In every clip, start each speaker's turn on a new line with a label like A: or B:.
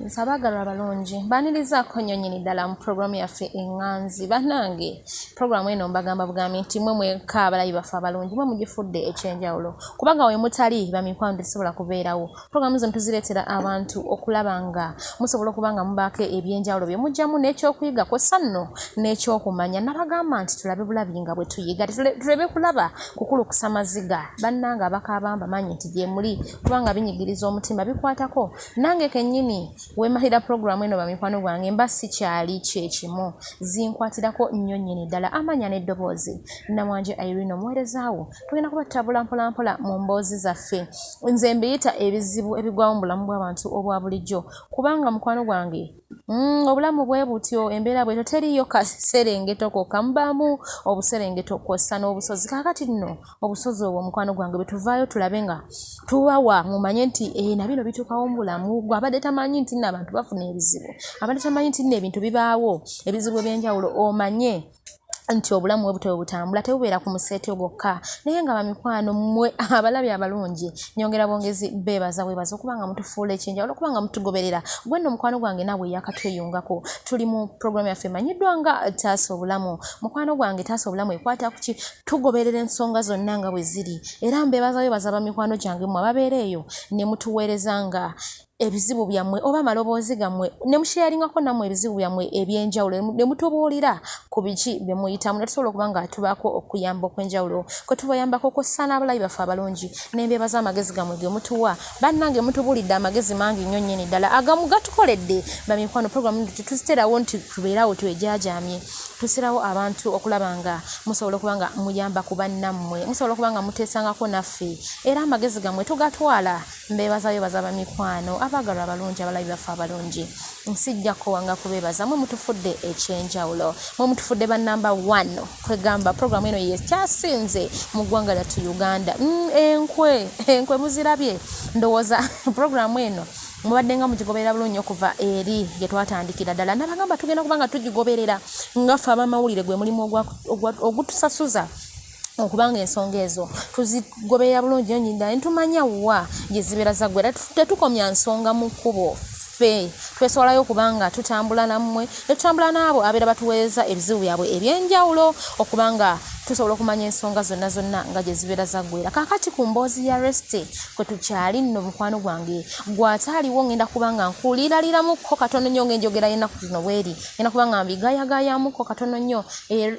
A: Friends, abaagalwa abalungi, mbaanirizaako nnyo nnyini ddala mu pulogulaamu yaffe eŋŋanzi. Bannange, pulogulaamu eno mbagamba bugambi nti mwe mwekka abalabi baffe abalungi, mwe mugifudde eky'enjawulo, kubanga we mutali bamikwano tetusobola kubeerawo. Pulogulaamu zino tuzireetera abantu okulaba nga musobola okuba nga mubaako ebyenjawulo bye mugyamu n'ekyokuyiga kwossa nno n'ekyokumanya. Nabagamba nti tulabe bulabi nga bwe tuyiga, tuleme kulaba kukulukusa maziga. Bannange abakaaba mbamanyi nti gyemuli, kubanga binyigiriza omutima, bikwatako nange kennyini. Wemalira pulogulaamu eno, bamikwano gwange, mba sikyali kyekimu, zinkwatirako nnyo nnyini ddala. Amanya n'eddoboozi, Namwanje Irene, omuweerezaawo. Tugenda kuba tutabula mpolampola mu mboozi zaffe. Nze mbiyita ebizibu ebigwawo mu bulamu bw'abantu obwa bulijjo, kubanga mukwano gwange, obulamu bwe butyo, embeera bwetyo, teriiyo kaserengeto kokka, mubaamu obuserengeto kwossa n'obusozi. Kaakati nno obusozi obwo, mukwano gwange, bwe tuvaayo tulabe nga tubawa mumanye nti na bino bituukawo mu bulamu. Gwe abadde tamanyi nti nno abantu bafuna ebizibu, abadde tamanyi nti nno ebintu bibaawo, ebizibu ebyenjawulo, omanye nti obulamu bwe butyo bwe butambula, tebubeera ku museete gwokka. Naye nga bamikwano, mmwe abalabi abalungi, nyongera bwongezi beebaza bwebaza okuba nga mutufuula ekyenjawulo, okuba nga mutugoberera. Gwe nno mukwano gwange naawe yakatweyungako, tuli mu pulogulaamu yaffe emanyiddwa nga Taasa Obulamu. Mukwano gwange, Taasa Obulamu ekwata ku ki? Tugoberera ensonga zonna nga bwe ziri, era mbeebaza beebaza bamikwano gyange mmwe ababeera eyo ne mutuweereza nga ebizibu byammwe oba amaloboozi gammwe, ne musharingako nammwe ebizibu byammwe ebyenjawulo, ne mutubuulira ku biki bye muyitamu, ne tusobola okuba nga tubaako okuyamba okw'enjawulo kwe tubayambako, kwossa n'abalabi baffe abalungi. Ne mbeebaza amagezi gammwe ge mutuwa. Bannange, mutubuulidde amagezi mangi nnyo nnyini ddala, agamu gatukoledde. Bamikwano, pulogulaamu tetuziterawo nti tubeerawo twejaajaamye, tusirawo abantu okulaba nga musobola okuba nga muyamba ku bannammwe, musobola okuba nga muteesangako naffe, era amagezi gammwe tugatwala. Mbeebaza beebaza bamikwano abaagalwa abalungi, abalabi baffe abalungi. Nsijja kukowanga kubeebaza, mwe mutufudde ekyenjawulo, mwe mutufudde ba number one. Kwegamba pulogulaamu eno yekyasinze mu ggwanga lyattu Uganda. Enkwe enkwe muzirabye, ndowooza pulogulaamu eno mubadde nga mugigoberera bulungi okuva eri gye twatandikira ddala. Nabagamba tugenda kuba nga tugigoberera nga ffe abamawulire, gwe mulimu ogutusasuza okubanga ensonga ezo tuzigoberera bulungi nnyo nnyini ddala, ne tumanya wa gye zibeera zaggwera. Tetukomya nsonga mu kkubo, ffe twesowolayo okubanga tutambula nammwe, ne tutambula n'abo abeera batuweereza ebizibu byabwe ebyenjawulo, okubanga tusobola okumanya ensonga zonna zonna nga gye zibeera zaggwera. Kaakati ku mboozi ya Resty kwe tukyali nno, mukwano gwange gw'ataaliwo, ngenda kuba nga nkuliiraliramukko katono nnyo ng'enjogera y'ennaku zino bweri, ngenda kuba nga mbigayagayamuko katono nnyo.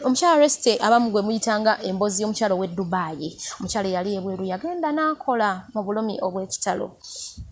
A: Omukyala Resty, abamu gwe muyitanga emboozi y'omukyala ow'e Dubai, omukyala eyali ebweru, yagenda n'akola mu bulumi obw'ekitalo,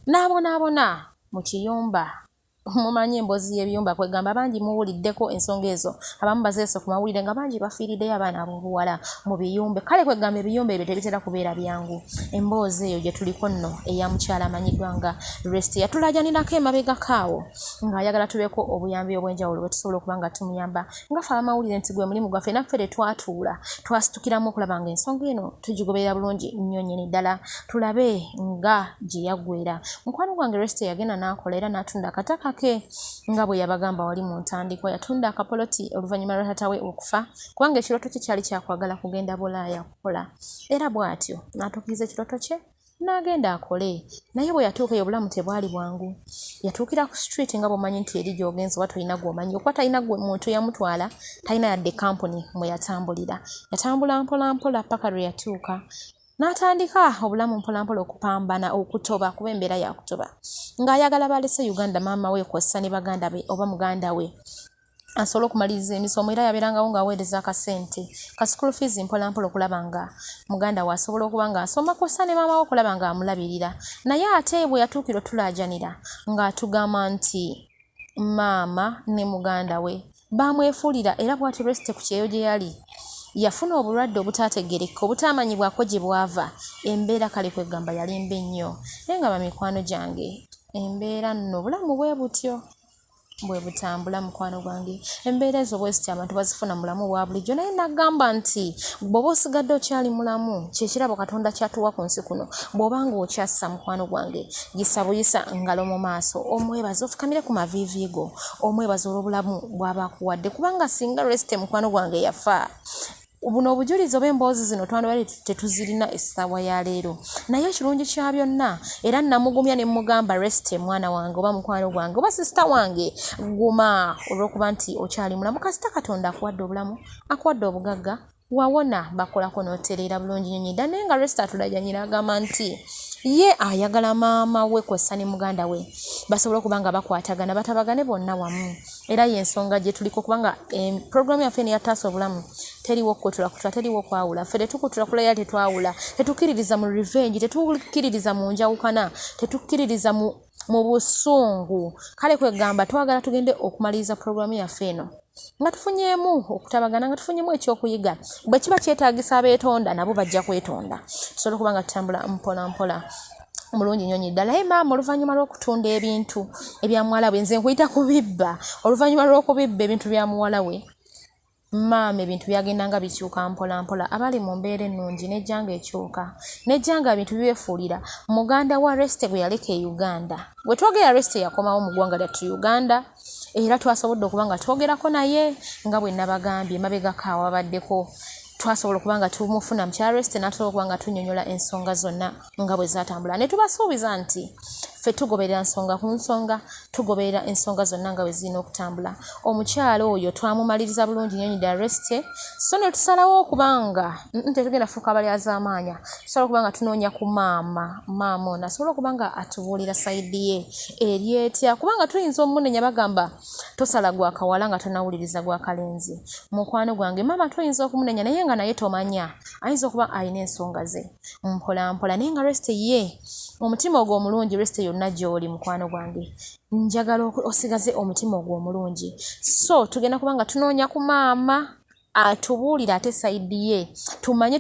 A: n'abonaabona mu kiyumba. Mumanyi emboozi y'ebiyumba, kwegamba bangi muwuliddeko ensonga ezo, abamu bazeese ku mawulire nga bangi bafiiriddeyo abaana ab'obuwala mu biyumba. Kale kwegamba ebiyumba ebyo tebitera kubeera byangu. Emboozi eyo gye tuliko nno eya mukyala amanyiddwa nga Resty, yatulaajanirako emabegako awo ng'ayagala tubeeko obuyambi obw'enjawulo bwe tusobola okuba nga tumuyamba nga ffe abamawulire, nti gwe mulimu gwaffe. Naffe tetwatuula, twasitukiramu okulaba nga ensonga eno tugigoberera bulungi nnyo nnyini ddala, tulabe nga gye yaggwera. Mukwano gwange Resty yagenda n'akola era n'atunda akataka ke nga bwe yabagamba wali mu ntandikwa. Yatunda akapoloti oluvannyuma lwa taata we okufa, kubanga ekirooto kye kyali kyakwagala kugenda Bulaaya kukola, era bw'atyo n'atuukiriza ekirooto kye n'agenda akole. Naye bwe yatuuka eyo, obulamu tebwali bwangu. Yatuukira ku street, nga bw'omanyi nti eri gy'ogenze oba tolina gw'omanyi, okuba talina gwe muntu yamutwala, talina yadde kampuni mwe yatambulira. Yatambula mpola mpola paka lwe yatuuka n'atandika obulamu mpolampola okupambana okutoba, kuba embeera yakutoba, ng'ayagala balese Uganda maama we kwossa ne baganda be oba muganda we asobole okumaliriza emisomo. Era yabeerangawo ng'aweereza akasente ka school fees mpolampola okulaba nga muganda we asobola okuba ng'asoma, kwossa ne maama we okulaba ng'amulabirira. Naye ate bwe yatuukira otulaajanira, ng'atugamba nti maama ne muganda we bamwefuulira, era bw'atyo Resty ku kyeyo gye yali yafuna obulwadde obutaategeerekeka, obutaamanyibwako gye bwava. Embeera kale kwegamba yali mbi nnyo. Naye nga bamikwano gyange, embeera nno, obulamu bwe butyo bwe butambula. Mukwano gwange, embeera ezo bwe zityo abantu bazifuna mu bulamu obwa bulijjo, naye nagamba nti bw'oba osigadde okyali mulamu, kyekirabo Katonda kyatuwa ku nsi kuno. Bw'oba ng'okyassa, mukwano gwange, yisa buyisa ngalo mu maaso, omwebaze, ofukamire ku maviivi go, omwebaze olw'obulamu bw'aba akuwadde, kubanga singa Resty mukwano gwange yafa Buno obujulizi oba emboozi zino twandibadde tetuzirina essaawa ya leero. Naye ekirungi kya byonna, era namugumya ne mmugamba, Resty mwana wange oba mukwano gwange oba sisita wange, guma olw'okuba nti okyali mulamu. Kasita Katonda akuwadde obulamu, akuwadde obugagga, wawona bakolako n'otereera bulungi nnyo nnyo. Naye nga Resty atulajanyira agamba nti ye ayagala maama we kw'ossa ne muganda we basobole okuba nga bakwatagana, batabagane bonna wamu. Era y'ensonga gye tuliko, kubanga puroguramu yaffe eno eya Taasa Obulamu teriwo kukutulakutula, teriwo kwawula. Ffe tetukutulakula era tetwawula, tetukkiririza mu revenge, tetukkiririza mu njawukana, tetukkiririza mu busungu. Kale kwegamba twagala tugende okumaliriza puroguramu yaffe eno nga tufunyeemu okutabagana, nga tufunyemu ekyokuyiga. Bwe kiba kyetaagisa abeetonda nabo bajja kwetonda, tusobole okuba nga tutambula mpola mpola mulungi nnyo nnyo ddala. Naye maama, oluvannyuma lw'okutunda ebintu ebya muwala we, nze nkuyita kubibba, oluvannyuma lw'okubibba ebintu bya muwala we, maama ebintu byagendanga bikyuka mpola mpola. Abali mu mbeera ennungi nejjanga ekyuka, nejjanga ebintu bibeefuulira. Muganda wa Resty gwe yaleka e Uganda, bwe twogera Resty yakomawo mu ggwanga lyattu Uganda, era twasobodde okuba nga twogerako naye nga bwe nabagambye emabegako awabaddeko. Twasobola okuba nga tumufuna mukyala Resty n'atusobola okuba nga tunnyonnyola ensonga zonna nga bwe zatambula, ne tubasuubiza nti ffe tugoberera nsonga ku nsonga, tugoberera ensonga zonna nga bwe zirina okutambula. Omukyala oyo twamumaliriza bulungi nnyo ddala Resty, so ne tusalawo okubanga tetugenda fuuka abalyazaamaanya, tusobola okuba nga tunoonya ku maama. Maama ono asobola okuba nga atubuulira side ye eri etya, kubanga tuyinza omunenya. Bagamba tosala gwa kawala nga tonawuliriza gwa kalenzi. Mukwano gwange maama tuyinza okumunenya, naye nga naye tomanya, ayinza okuba alina ensonga ze mpola mpola. Naye nga Resty ye omutima ogwo omulungi, Resty yonna gy'oli mukwano gwange, njagala osigaze omutima ogwo omulungi. So tugenda kuba nga tunoonya ku maama atubuulire ate side ye, tumanye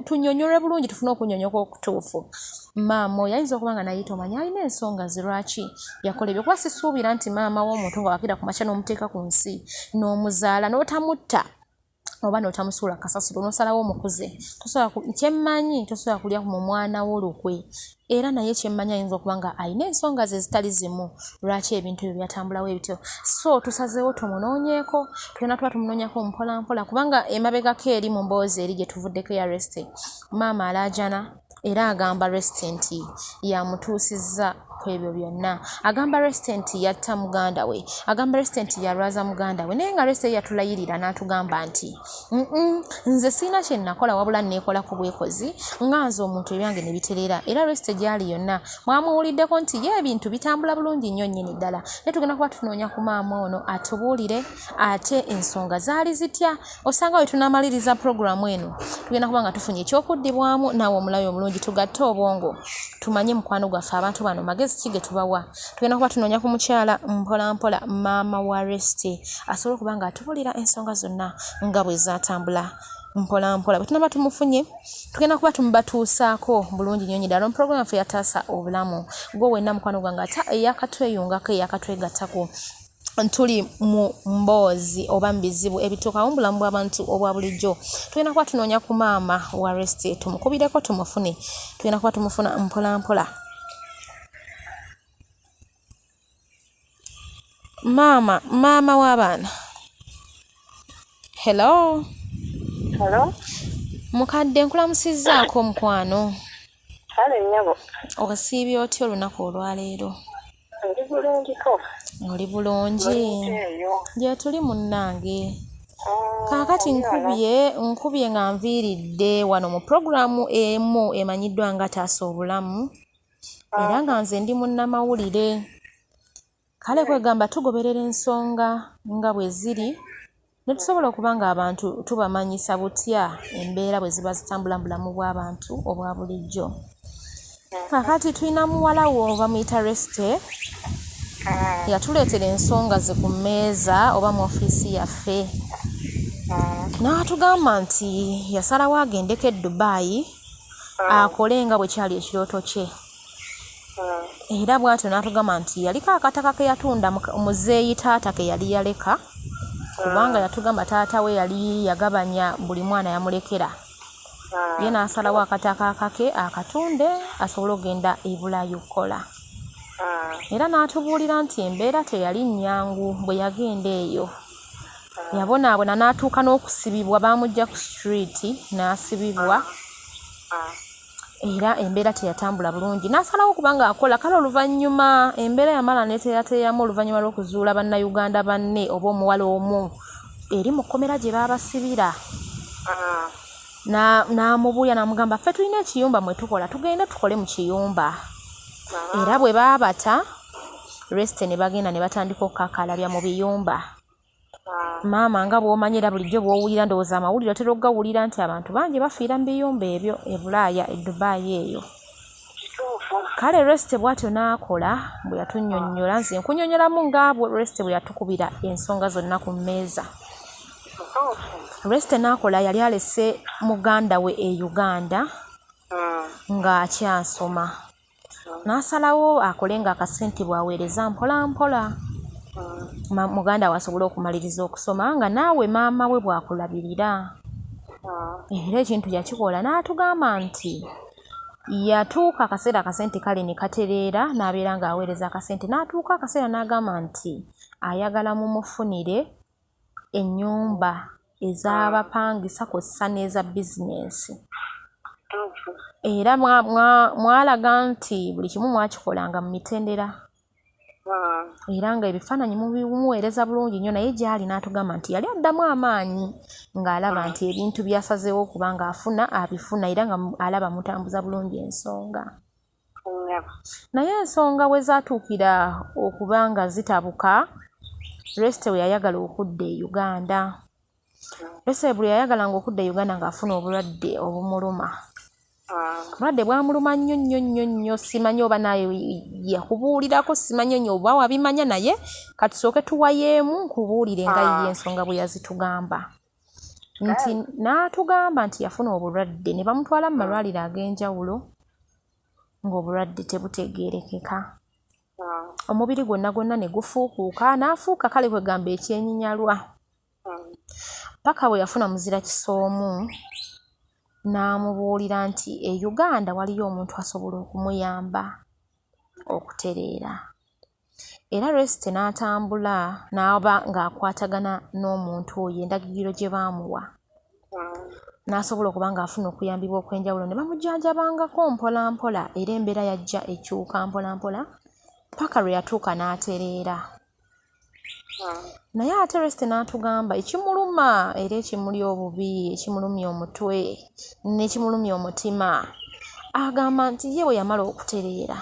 A: tunyonyolwe bulungi, tufune okunyonyoka okutuufu. Maama oyo ayinza okuba nga naye tomanya alina ensonga ze lwaki yakola ebyo, kuba sisuubira nti maama w'omuntu nga wakira ku makya n'omuteeka ku nsi n'omuzaala n'otamutta oba n'otamusuula kasasiro n'osalawo omukuze, kyemmanyi tosobola kulya mu mwana wo lukwe. Era naye kyemmanyi ayinza okuba nga alina ensonga ze ezitali zimu lwaki ebintu ebyo byatambulawo ebityo. So tusazeewo tumunoonyeeko, tugenda tuba tumunoonyako mpola mpola, kubanga emabegako eri mu mboozi eri gye tuvuddeko eya Resty, maama alaajana era agamba Resty nti yamutuusizza ku ebyo byonna. Agamba Resty nti yatta muganda we, agamba Resty nti yalwaza muganda we. Naye nga Resty yatulayirira n'atugamba nti nze sirina kye nakola, wabula neekola ku bwekozi nga nze omuntu ebyange ne bitereera. Era Resty gy'ali yonna mwamuwuliddeko nti ye ebintu bitambula bulungi nnyo nnyini ddala. Naye tugenda kuba tunoonya ku maama ono atubuulire ate ensonga zaali zitya. Osanga we tunaamaliriza puroguramu eno tugenda kuba nga tufunye ekyokuddibwamu. Naawe omulabi omulungi, tugatte obwongo tumanye mukwano gwaffe abantu bano magezi ki ge tubawa. Tugenda kuba tunoonya ku mukyala mpola mpola, maama wa Resty, asobole okuba nga atubuulira ensonga zonna nga bwe zaatambula mpola mpola. Bwe tunaba tumufunye tugenda kuba tumubatuusaako bulungi nnyo nnyo ddala mu puroguramu yaffe yataasa obulamu. Gwe wenna mukwano gwange ate eyakatweyungako, eyakatwegattako, tuli mu mboozi oba mu bizibu ebituukawo mu bulamu bw'abantu obwa bulijjo. Tugenda kuba tunoonya ku maama wa Resty, tumukubireko tumufune. Tugenda kuba tumufuna mpola mpola. Maama, maama w'abaana, hello.
B: Hello?
A: Mukadde, nkulamusizzaako mukwano.
B: Kale nnyabo.
A: Osiibye otya olunaku olwaleero?
B: Ndi bulungiko.
A: Oli bulungi?
B: Eyo.
A: Gye tuli munnange. Kaakati nkubye nga nviiridde wano mu puroguramu emu emanyiddwa nga Taasa Obulamu, era nga nze ndi munnamawulire. Kale kwegamba tugoberera ensonga nga bwe ziri ne tusobola okuba nga abantu tubamanyisa butya embeera bwe ziba zitambula mu bulamu bw'abantu obwa bulijjo. Kaakati tulina muwala wo bamuyita Resty, yatuleetera ensonga ze ku mmeeza oba mu ofiisi yaffe n'atugamba nti yasalawo agendeko e Dubai akole nga bwe kyali ekirooto kye. Era bw'atyo n'atugamba nti yaliko akataka ke yatunda muzeeyi taata ke yali yaleka, kubanga yatugamba taata we yali yagabanya buli mwana yamulekera ye, n'asalawo akataka akake akatunde asobole okugenda e Bulaayi okukola. Era n'atubuulira nti embeera teyali nnyangu bwe yagenda eyo. Yabonaabona n'atuuka n'okusibibwa, baamuggya ku street n'asibibwa era embeera teyatambula bulungi, n'asalawo okuba ng'akola. Kale oluvannyuma embeera yamala n'eteerateeramu oluvannyuma lw'okuzuula Bannayuganda banne oba omuwala omu eri mu kkomera gye baabasibira, n'amubuulira n'amugamba, ffe tulina ekiyumba mwe tukola, tugende tukole mu kiyumba. Era bwe baabata Resty ne bagenda ne batandika okukakaalabya mu biyumba. Maama nga bw'omanyi era bulijjo bw'owulira, ndowooza amawulire otera okugawulira nti abantu bangi bafiira mu biyumba ebyo e Bulaaya, e Dubai eyo. Kale Resty bw'atyo n'akola bwe yatunnyonnyola, nze nkunnyonnyolamu nga Resty bwe yatukubira ensonga zonna ku mmeeza. Resty n'akola, yali alese muganda we e Uganda ng'akyasoma. N'asalawo akole ng'akasente bw'aweereza mpola mpola, muganda we asobole okumaliriza okusoma nga naawe maama we bw'akulabirira. Era ekintu yakikola n'atugamba nti yatuuka akaseera akasente kale ne katereera, n'abeera ng'aweereza akasente, n'atuuka akaseera n'agamba nti ayagala mumufunire ennyumba ez'abapangisa kw'ossa n'eza bizinensi. Era mwalaga nti buli kimu mwakikolanga mu mitendera era nga ebifaananyi mubimuweereza bulungi nnyo, naye gy'ali n'atugamba nti yali addamu amaanyi ng'alaba nti ebintu by'asazeewo okuba ng'afuna abifuna, era nga alaba mutambuza bulungi ensonga. Naye ensonga we zaatuukira okuba nga zitabuka, Resty we yayagala okudda e Uganda. Resty buli yayagalanga okudda e Uganda ng'afuna obulwadde obumuluma. Obulwadde bwamuluma nnyo nnyo nnyo nnyo, simanyi oba naawe yakubuulirako, simanyi nnyo oba wabimanya, naye katusooke tuwayeemu nkubuulire nga ye ensonga bwe yazitugamba. Nti n'atugamba nti yafuna obulwadde ne bamutwala mu malwaliro ag'enjawulo ng'obulwadde tebutegeerekeka. Omubiri gwonna gwonna ne gufuukuuka, n'afuuka kale kwegamba ekyenyinyalwa. Paka bwe yafuna muzira kisoomu n'amubuulira nti e Uganda waliyo omuntu asobola okumuyamba okutereera. Era Resty n'atambula n'aba ng'akwatagana n'omuntu oyo endagiriro gye baamuwa, n'asobola okuba ng'afuna okuyambibwa okw'enjawulo ne bamujjanjabangako mpola mpola, era embeera yajja ekyuka mpola mpola paka lwe yatuuka n'atereera. Naye ate Resty n'atugamba ekimuluma era ekimuli obubi, ekimulumya omutwe n'ekimulumya omutima, agamba nti ye bwe yamala okutereera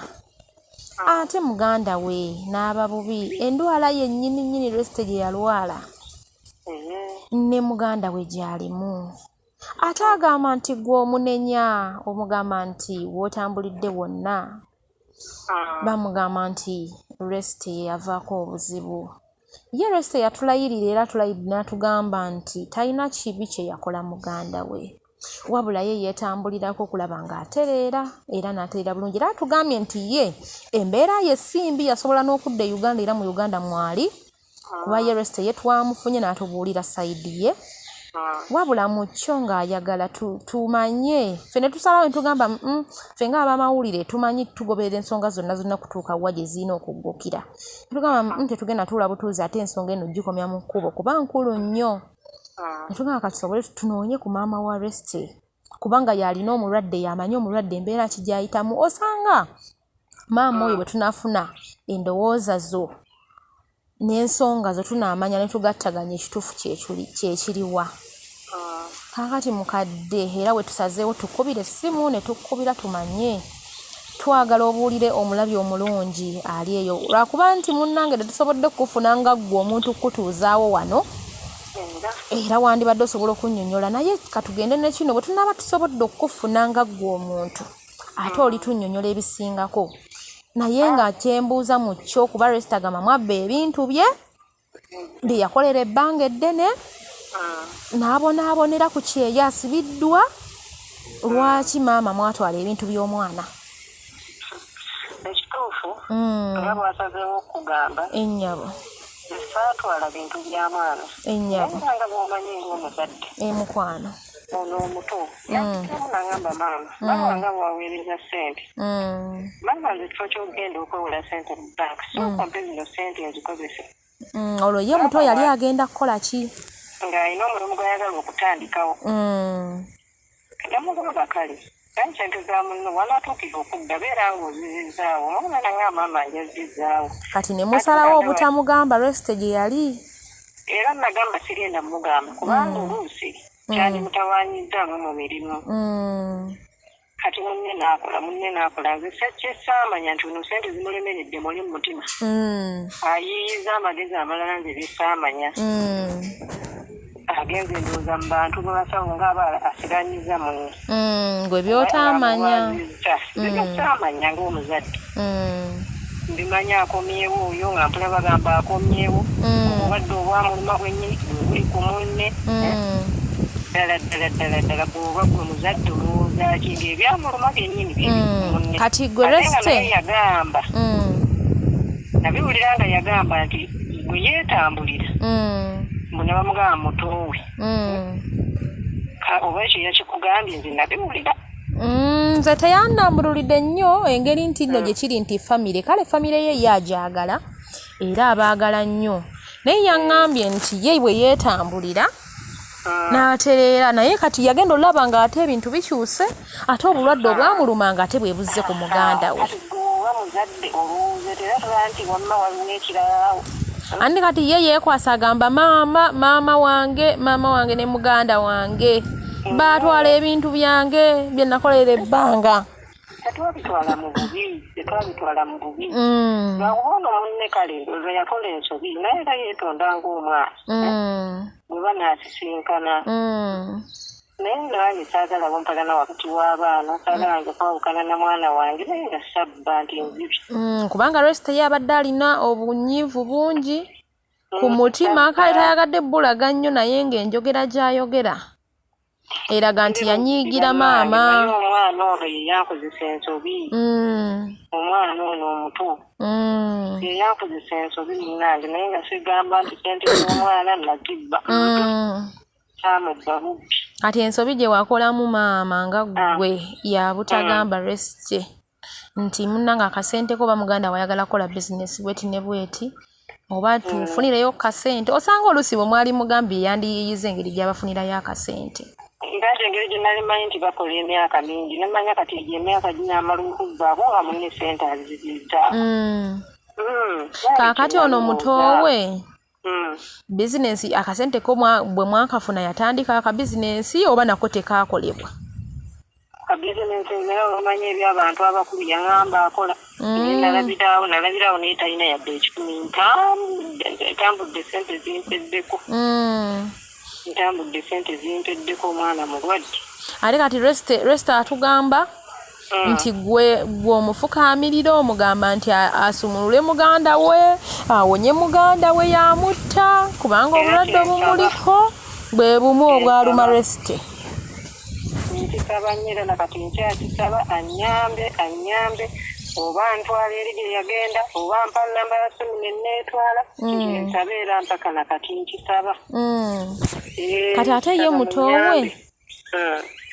A: ate muganda we n'aba bubi, endwala yennyini nnyini Resty gye yalwala ne muganda we gy'alimu. Ate agamba nti ggwe omunenya, omugamba nti w'otambulidde wonna bamugamba nti Resty ye yavaako obuzibu. Ye Resty yatulayirira era atulayidde n'atugamba nti talina kibi kye yakola muganda we, wabula ye yeetambulirako okulaba ng'atereera era n'atereera bulungi. Era atugambye nti ye embeera ye si mbi, yasobola n'okudda e Uganda era mu Uganda mwali, kuba ye Resty ye twamufunye n'atubuulira sayidi ye. Wabula mu kyo ng'ayagala tumanye ffe ne tusalawo ne tugamba ffe ng'abamawulire tumanyi tugoberera ensonga zonna zonna kutuuka wa gye zirina okuggukira. Ne tugamba tetugenda tuula butuuzi ate ensonga eno gikomya mu kkubo kuba nkulu nnyo. Ne tugamba katusobole tunoonye ku maama wa Resty kubanga y'alina omulwadde, y'amanyi omulwadde embeera ki gy'ayitamu. Osanga maama oyo bwe tunaafuna endowooza zo n'ensonga zo tunaamanya ne tugattaganya ekituufu kyekiriwa. Kaakati mukadde era we tusazeewo tukubire essimu ne tukubira tumanye, twagala obuulire omulabi omulungi ali eyo, lwakuba nti munnange tetusobodde kukufuna nga ggwe omuntu kukutuuzaawo wano, era wandibadde osobola okunnyonnyola, naye katugende ne kino bwe tunaaba tusobodde okukufuna nga ggwe omuntu ate olitunnyonnyola ebisingako. Naye nga kyembuuza mu kyo, kuba Resty agamba mwabba ebintu bye bye yakolera ebbanga eddene n'abonaabonera ku kyeyo asibiddwa, lwaki maama mwatwala ebintu by'omwana?
B: Ekituufu nga bw'asazeewo okugamba,
A: ennyabo,
B: saatwala bintu bya mwana.
A: Ennyabo.
B: Naye nga bw'omanyi ng'omuzadde,
A: Emukwano.
B: ono omuto yampitamu n'angamba, maama, maama nga bw'aweereza ssente, maama, nze kifo ky'okugenda okwewola ssente mu banka, sooka mpe zino ssente nzikozese.
A: Olwo ye muto yali agenda kukola ki?
B: Ng'alina omulimu gw'ayagala okutandikawo. Namugamba kale naye sente za munno wanaatuukira okudda beera ng'ozizizaawo. Omwana nangamba maama njazzizaawo.
A: Kati ne musalawo obutamugamba Resty gye yali.
B: Era nagamba sigenda mugamba kubanga oluusi kyandimutawaanyizzaamu mu mirimu. Kati munne n'akola, munne n'akola, nze kye saamanya nti ono sente zimulemeredde muli mu mutima. Ayiiyiza amagezi amalala nze bye saamanya. Agenze ndowooza mu bantu bwe basawo ng'aba asiranyiza munne.
A: Gwe by'otaamanya.
B: Nze bye saamanya ng'omuzadde. Mbimanya akomyewo oyo nga mpula bagamba akomyewo. Obulwadde obwamuluma bwennyini bwe buli ku munne. Ddala ddala ddala ddala bw'oba gwe muzadde olowooza ki ng'ebyamuluma byennyini bye biri ku munne.
A: Kati gwe
B: Ate nga
A: Resty.
B: naye yagamba, nabiwulira nga yagamba nti bwe yeetambulira mbu ne bamugamba mutoowe. Oba ekyo yakikugambye, nze nabiwulira.
A: Nze teyandambululidde nnyo engeri nti nno gye kiri nti famire, kale famire ye ye agyagala era abaagala nnyo, naye yaŋŋambye nti ye bwe yeetambulira n'atereera, naye kati yagenda olaba ng'ate ebintu bikyuse, ate obulwadde obwamuluma ng'ate bwe buzze ku muganda we.
B: Kati gwe oba muzadde olowooza tera tola nti wamma waliwo ekirala.
A: Andi kati ye yeekwasa agamba maama, maama wange, maama wange ne muganda wange baatwala ebintu byange bye nakolera ebbanga.
B: Tetwabitwala mu bubi, tetwabitwala mu bubi. Lwakuba ono munne kale lwe yakola ensobi naye era yeetonda ng'omwana bwe banaasisinkana. Naye nange saagala bumpalana wakati w'abaana, saagala nze kwawukana na mwana wange, naye nga sabba nti nzibi.
A: Kubanga Resty ye abadde alina obunyiivu bungi ku mutima, kale tayagadde bbulaga nnyo, naye ng'enjogera gy'ayogera eraga nti yanyiigira maama.
B: Naye omwana ono ye yankozesa ensobi. Omwana ono omuto ye yankozesa ensobi munnange, naye nga sigamba nti sente z'omwana nazibba. Saamubba bubbi.
A: Kati ensobi gye wakolamu maama nga ggwe ya butagamba Resty nti munnange akasente ko oba muganda wayagala kukola bizinesi bweti ne bweti, oba tufunireyo kasente, osanga oluusi bwe mwali mugambye yandiyiyiza engeri gy'abafunirayo akasente.
B: Nti engeri gye nali manyi nti bakola emyaka mingi, nemanya kati egyo emyaka ginaamala okugwaako nga munne sente azizizza.
A: Kaakati ono mutoowe bizinensi akasente ko bwe mwakafuna yatandika akabizinensi oba nako tekaakolebwa?
B: Kabizinensi naye omanyi ebyabantu abakulu, yaŋŋamba akola, naye nalabiraawo, nalabiraawo, naye talina yadde 100. Ntambudde sente zimpeddeko. Ntambudde sente zimpeddeko, omwana mulwadde.
A: Ate kati Resty atugamba nti gwe gwe omufukaamirira omugamba nti asumulule muganda we, awonye muganda we yamutta, kubanga
B: Era
A: obulwadde
B: kyensaba.
A: obumuliko bwe bumu obwaluma Resty.
B: Nkisaba nnyo era nakati nkyakisaba annyambe, annyambe oba ntwala eri gye yagenda oba mpa namba ya simu ne neetwala. Nsaba era mpaka nakati nkisaba.
A: Kati ate ye
B: Nsaba
A: mutoowe
B: munnyambe.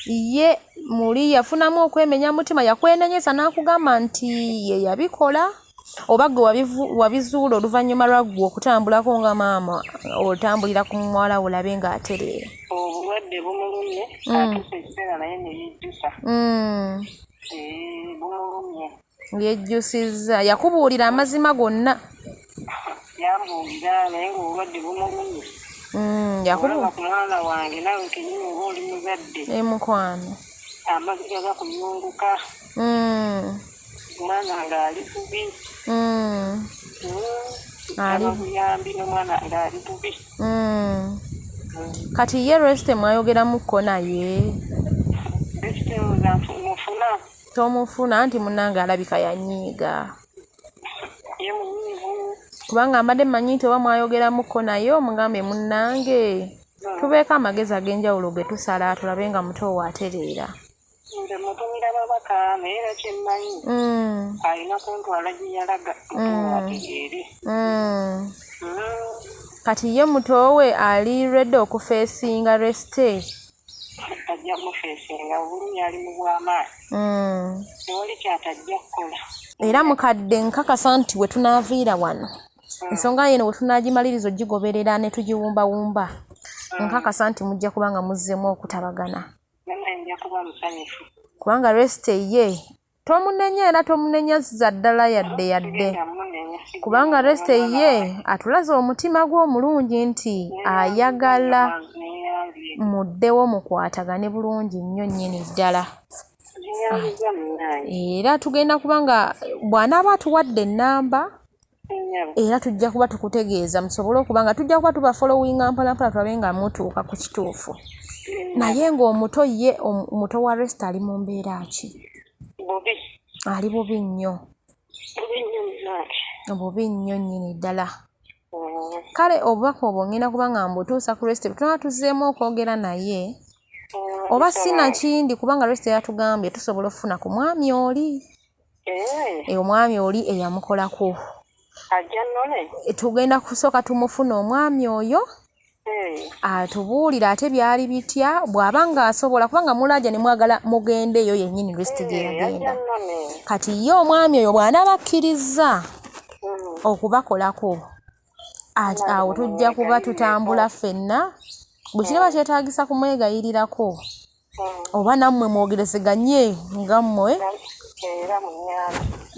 A: Ye muli yafunamu okwemenya mutima, yakwenenyeza n'akugamba nti ye yabikola, oba gwe wabizuula oluvannyuma lwa ggwe okutambulako nga maama otambulira ku muwala wo olabe ng'atereera?
B: Obulwadde bumulumye, atuusa ekiseera naye ne yejjusa. Bumulumye.
A: Yejjusizza, yakubuulira amazima gonna?
B: Yambuulira, naye ng'obulwadde bumulumye. Olaba ku mwana wange, naawe kenyini oba oli muzadde,
A: Emukwano.
B: Amaziga gakuyunguka. Omwana ng'ali bubi. Aba buyambi n'omwana ng'ali bubi.
A: Kati ye Resty mwayogeramukko naye?
B: Resty mufuna.
A: Tomufuna nti munnange alabika yanyiiga.
B: Ye munyiivu.
A: Kubanga mbadde mmanyi nti oba mwayogeramukko naye omugambe munnange tubeeko amagezi ag'enjawulo ge tusala tulabe nga muto we atereera.
B: Nze mutumira babaka, naye era kyemmanyi alina kuntwala gye yalaga muto we ategeere.
A: Kati ye mutoowe ali ready okufeesinga Resty?
B: Ajja mufeesinga, obulumi ali mu bw'amaanyi. Tewali kyatajja kukola.
A: Era mukadde nkakasa nti we tunaaviira wano Ensonga yeno bwe tunaagimaliriza ogigoberera ne tugiwumbawumba, nkakasa nti mujja kuba nga muzzeemu okutabagana. Kubanga Resite ye tomunenya era tomunenyaza ddala yadde yadde, kubanga Resite ye atulaze omutima gwe omulungi nti ayagala muddewo mukwatagane bulungi nnyo nnyini ddala. Era tugenda kuba nga bw'anaaba atuwadde ennamba, era tujja kuba tukutegeeza musobole okuba nga tujja kuba tubafollowinga mpolampola tulabe nga mutuuka ku kituufu. Naye ng'omuto ye, omuto wa Resite ali mu mbeera ki? Ali bubi nnyo, bubi nnyo nnyini ddala. Kale obubaka obwo ngenda kuba nga mbutuusa ku Resite bwe tunaba tuzzeemu okwogera naye, oba si nakindi, kubanga Resite yatugambye tusobola okufuna ku mwami oli, omwami oli eyamukolako. Tugenda kusooka tumufuna omwami oyo atubuulire ate byali bitya, bw'aba ng'asobola, kubanga mulaaja ne mwagala mugende eyo yennyini Resite gye yagenda. Kati ye omwami oyo bw'anaaba akkirizza okubakolako, awo tujja kuba tutambula ffenna. Bwe kinaba kyetaagisa kumwegayirirako oba nammwe mwogerezeganye nga mmwe,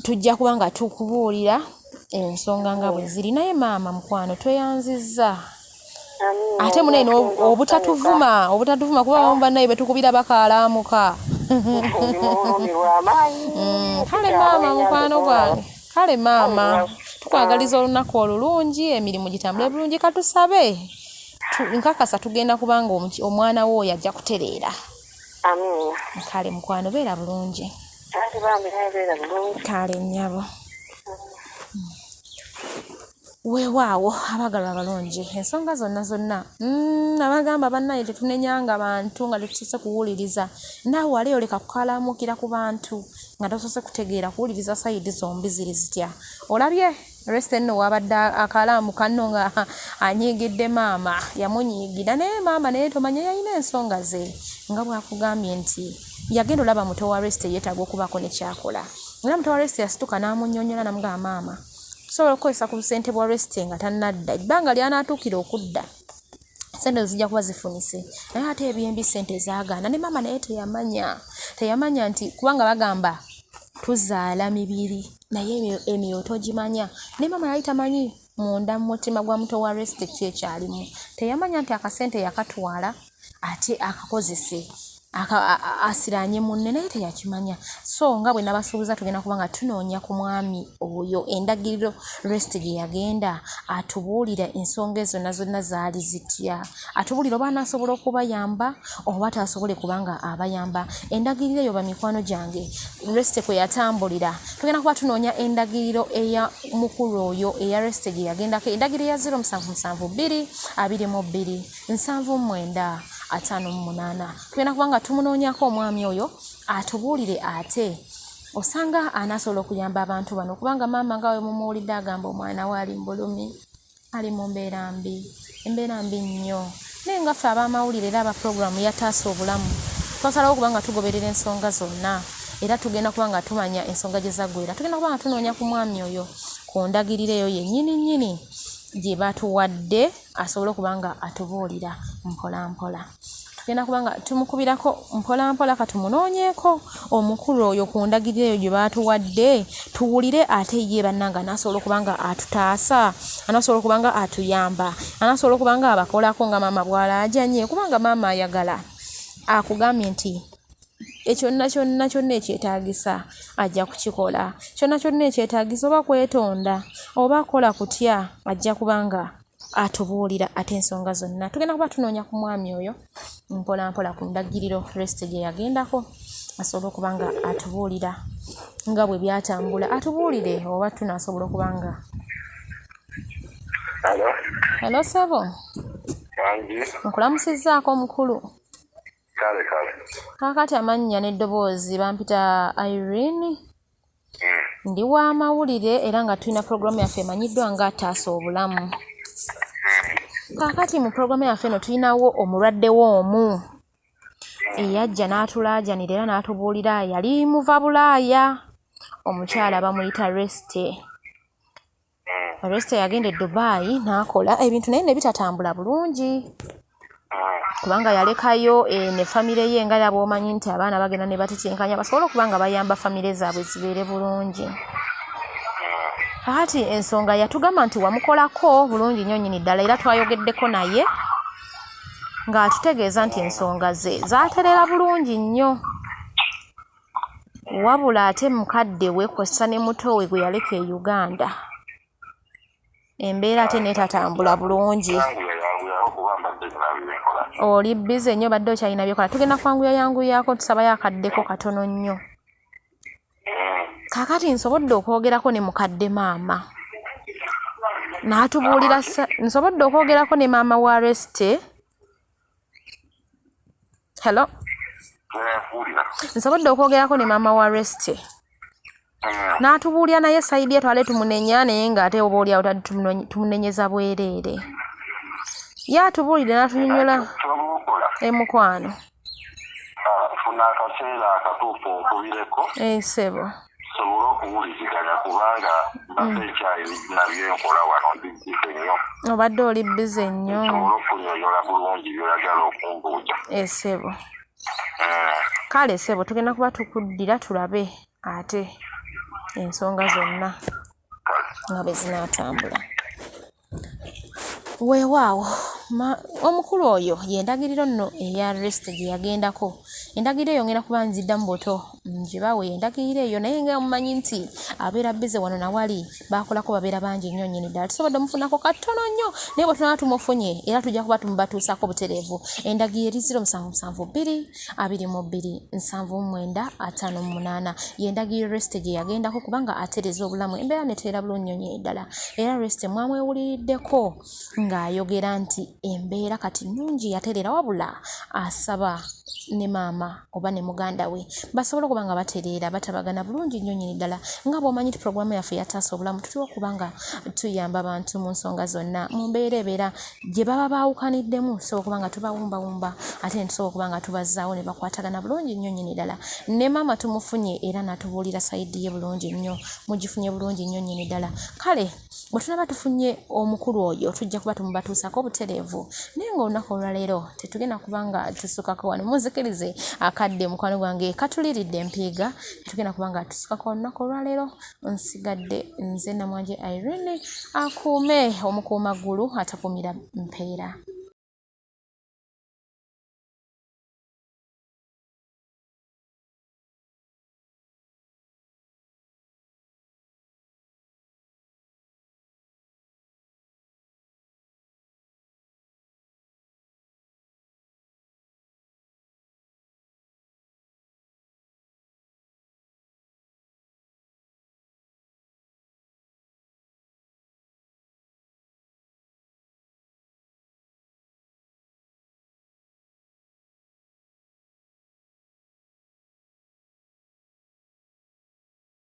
A: tujja kuba nga tukubuulira ensonga nga bwe ziri. Naye maama mukwano, tweyanzizza. Ate munene obutatuvuma, obutatuvuma, kuba abamu bannaye betukubira bakaalaamuka. Kale maama mukwano gwange, kale maama, tukwagaliza olunaku olulungi, emirimu gitambule bulungi. Katusabe, nkakasa tugenda kubanga omwana wo oyo ajja kutereera. Kale mukwano, beera bulungi. Kale nnyabo. Weewaawo abaagalwa abalungi, ensonga zonna zonna, abagamba bannaye tetunenyanga bantu nga tetusoose kuwuliriza. Naawe wali oleka kukalaamukira ku bantu nga tosoose kutegeera kuwuliriza side zombi ziri zitya. Olabye Resite nno wabadde akalaamuka nno nga anyiigidde maama, yamunyiigira, naye maama naye tomanya yalina ensonga ze, nga bw'akugambye nti yagenda olaba muto wa Resite yeetaaga okubaako ne ky'akola. Era muto wa Resite yasituka n'amunnyonnyola n'amugamba, maama, tusobola okukozesa ku busente bwa Resite nga tannadda, ebbanga ly'anaatuukira okudda ssente ezo zijja kuba zifunise. Naye ate ebyembi ssente zaagaana, ne maama naye teyamanya, teyamanya nti kubanga bagamba tuzaala mibiri naye emyoyo togimanya. Ne maama yali tamanyi munda mu mutima gwa muto wa Resite ki ekyalimu, teyamanya nti akasente yakatwala ate akakozese asiraanye munne, naye teyakimanya. So nga bwe nabasuubiza, tugenda kuba nga tunoonya ku mwami oyo endagiriro Resite gye yagenda, atubuulire ensonga ezo zonna zonna zaali zitya, atubuulire oba anaasobola okubayamba oba taasobole kubanga abayamba. Endagiriro eyo, bamikwano gyange, Resite kwe yatambulira, tugenda kuba tunoonya endagiriro eya mukulu oyo eya Resite gye yagendako, endagiriro ya 0772 22 79 58. Tugenda kuba nga tumunoonyako omwami oyo atubuulire, ate osanga anaasobola okuyamba abantu bano, kubanga maama nga we mumuwulidde agamba omwana we ali mu bulumi, ali mu mbeera mbi, embeera mbi nnyo. Naye nga ffe ab'amawulire era aba puroguramu yataasa obulamu, twasalawo okuba nga tugoberera ensonga zonna, era tugenda kuba nga tumanya ensonga gye zaggwera. Tugenda kuba nga tunoonya ku mwami oyo ku ndagiriro eyo yennyini nnyini gye batuwadde, asobole okuba nga atubuulira mpola mpola. Tugenda kuba nga tumukubirako mpola mpola, katumunoonyeeko omukulu oyo ku ndagiriro eyo gye baatuwadde, tuwulire ate ye bannanga anaasobola okuba nga atutaasa, anaasobola okuba nga atuyamba, anaasobola okuba nga abakolako nga maama bw'alaajanye, kubanga maama ayagala akugambye nti ekyonna kyonna kyonna ekyetaagisa ajja kukikola, kyonna kyonna ekyetaagisa oba kwetonda oba kola kutya ajja kuba nga atubuulira ate ensonga zonna. Tugenda kuba tunoonya ku mwami oyo mpola mpola ku ndagiriro Resite gye yagendako, asobole okuba nga atubuulira nga bwe byatambula, atubuulire oba tunaasobola okuba nga. Hello ssebo, nkulamusizzaako omukulu.
C: Kale kale.
A: Kaakati amannya n'eddoboozi bampita Irene. Ndi wa mawulire era nga tulina pulogulaamu yaffe emanyiddwa nga Taasa Obulamu. Kaakati mu pulogulaamu yaffe eno tulinawo omulwadde wo omu eyajja n'atulaajanira era n'atubuulira, yali muva Bulaaya, omukyala bamuyita Resite. Resty yagenda e Dubai n'akola ebintu naye ne bitatambula bulungi. Kubanga yalekayo ne famire ye nga bw'omanyi nti abaana bagenda ne batetenkanya basobole okuba nga bayamba famire zaabwe zibeere bulungi. Kaakati ensonga yatugamba nti wamukolako bulungi nnyo nnyini ddala era twayogeddeko naye ng'atutegeeza nti ensonga ze zaatereera bulungi nnyo. Wabula ate mukadde we kw'ossa ne muto we gwe yaleka e Uganda. Embeera ate n'etatambula bulungi. Oli busy nnyo obadde okyalina by'okola. Tugenda kwanguya yanguyaako tusabayo akaddeko katono nnyo. Kaakati nsobodde okwogerako ne mukadde maama. N'atubuulira nsobodde okwogerako ne maama wa Resty. Hello? Nsobodde okwogerako ne maama wa Resty. N'atubuulira naye sayidi ye twale tumunenya naye ng'ate oba oli awo tumunenyeza bwereere. Ye atubuulidde n'atunyonnyola emukwano.
C: Funa akaseera akatuufu onkubireko.
A: Ssebo.
C: Tusobole okuwuliziganya kubanga mbadde nkyalina bye nkola wano ndi busy nnyo.
A: Obadde oli busy nnyo.
C: Nsobole okunyonnyola bulungi by'oyagala okumbuuza.
A: Ssebo. Kale ssebo tugenda kuba tukuddira tulabe ate ensonga zonna nga bwe zinaatambula. Weewaawo omukulu oyo y'endagiriro nno eya Resty gye yagendako. Endagiriro eyo ngenda kuba nziddamu buto ngibawe endagiriro eyo naye nga mumanyi nti abeera busy wano na wali baakolako babeera bangi nnyo nnyini ddala. Tusobodde omufunako katono nnyo naye bwe tunaaba tumufunye era tujja kuba tumubatuusaako butereevu. Endagiriro eri 0772 22 79 58 y'endagiriro Resty gye yagendako kubanga atereeza obulamu embeera n'etereera bulungi nnyo nnyini ddala. Era Resty mwamwewuliriddeko ng'ayogera nti embeera kati nnungi yatereera wabula asaba ne maama oba ne muganda we basobole okuba nga batereera batabagana bulungi nnyo nnyini ddala. Nga bw'omanyi nti pulogulaamu yaffe eyataasa obulamu tuliwo kubanga tuyamba abantu mu nsonga zonna mu mbeera ebeera gye baba baawukaniddemu tusobola okuba nga tubawumbawumba ate ne tusobola okuba nga tubazzaawo ne bakwatagana bulungi nnyo nnyini ddala. Ne maama tumufunye era n'atubuulira sayidi ye bulungi nnyo mugifunye bulungi nnyo nnyini ddala. Kale bwe tunaaba tufunye omukulu oyo tujja kuba tumubatuusaako obutereevu naye ng'olunaku olwaleero tetugenda kuba nga tusukako wano. Munzikirize akadde mukwano gwange katuliiridde empiiga tetugenda kuba nga tusukako olunaku olwaleero. Nsigadde nze Namwanje Irene akuume omukuumaggulu atakuumira mpeera.